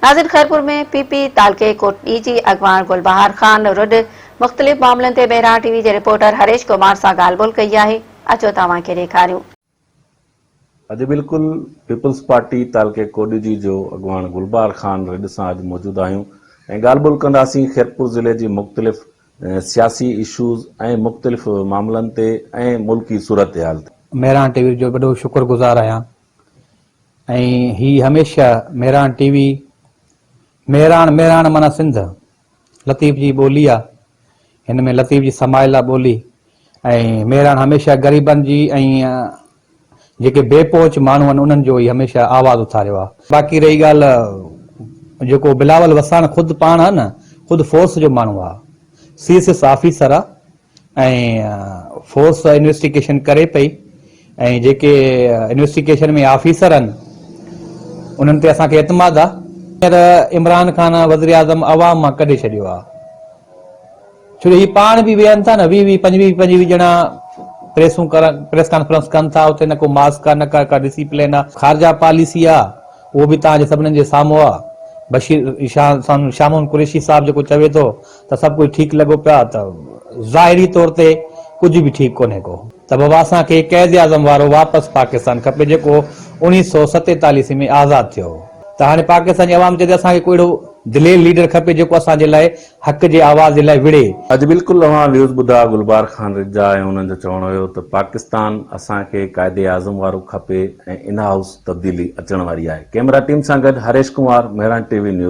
ناظرين Khairpur ۾ P P تعلقي ڪوٽڏيجي اڳواڻ گلبهار خان رڏ مختلف معاملن تي مهراڻ ٽي وي جي رپورٽر هريش ڪمار سان ڳالهه ٻولهه ڪئي آهي اچو ته اوهان کي ڏيکاريون. اڄ بلڪل پيپلز پارٽي تعلقي ڪوڏيجي جو اڳواڻ گلبهار خان رڏ سان اڄ موجود آهيون ۽ ڳالهه ٻولهه ڪنداسين خيرپور ضلعي جي مختلف سياسي اشوز ۽ مختلف معاملن تي ۽ ملڪي صورتحال تي. مهراڻ ٽي وي جو وڏو شڪر گذار آهيان ۽ هي هميشه مهراڻ ٽي وي مهراڻ مهراڻ معنيٰ سنڌ لطيف جي ٻولي آ هن ۾ لطيف جي سمايل آ ٻولي ۽ مهراڻ هميشه غريبن جي ۽ جيڪي بي پهچ ماڻهو آهن انهن جو هي هميشه آواز اٿاريو آ. باقي رهي ڳالهه جيڪو بلاول وساڻ خود پاڻ آ نه خود فورس جو ماڻهو آ سي ايس ايس آفيسر آ ۽ فورس انويسٽيگيشن ڪري پئي ۽ جيڪي انويسٽيگيشن ۾ آفيسر آهن انهن تي اسان کي اعتماد آهي. هينئر عمران خان وزيراعظم عوام مان ڪڍي ڇڏيو آهي ڇو جو هي پاڻ به ويهن ٿا نه ويهه ويهه پنجويهه پنجويهه ڄڻا پريسون پريس ڪانفرنس ڪن ٿا اتي نه ڪو ماسڪ آهي نه ڪا ڪا ڊسيپلين آهي خارجه پاليسي آهي اهو به توهان جي سڀنن جي سامهون آهي بشير شاهه محمود قريشي صاحب جيڪو چوي ٿو ته سڀ ڪجهه ٺيڪ لڳو پيو آهي ته ظاهري طور تي ڪجهه به ٺيڪ ڪونهي ڪو ته بابا اسان کي قائد اعظم وارو واپس پاڪستان کپي جيڪو 1947 عيسوي ۾ آزاد ٿيو هو ته هاڻي پاڪستان جي عوام چئي ٿي اسان کي ڪو اهڙو دلير ليڊر کپي جيڪو اسان جي لاء حق جي آواز جي لاء وڙهي. اڄ بلڪل اوهان ويوز ٻڌا گلبهار خان رجا ۽ انهن جو چوڻ هيو ته پاڪستان اسان کي قائد اعظم وارو کپي ۽ ان هائوس تبديلي اچڻ واري آهي ڪيمرا ٽيم سان گڏ Harish Kumar Mehran T V news.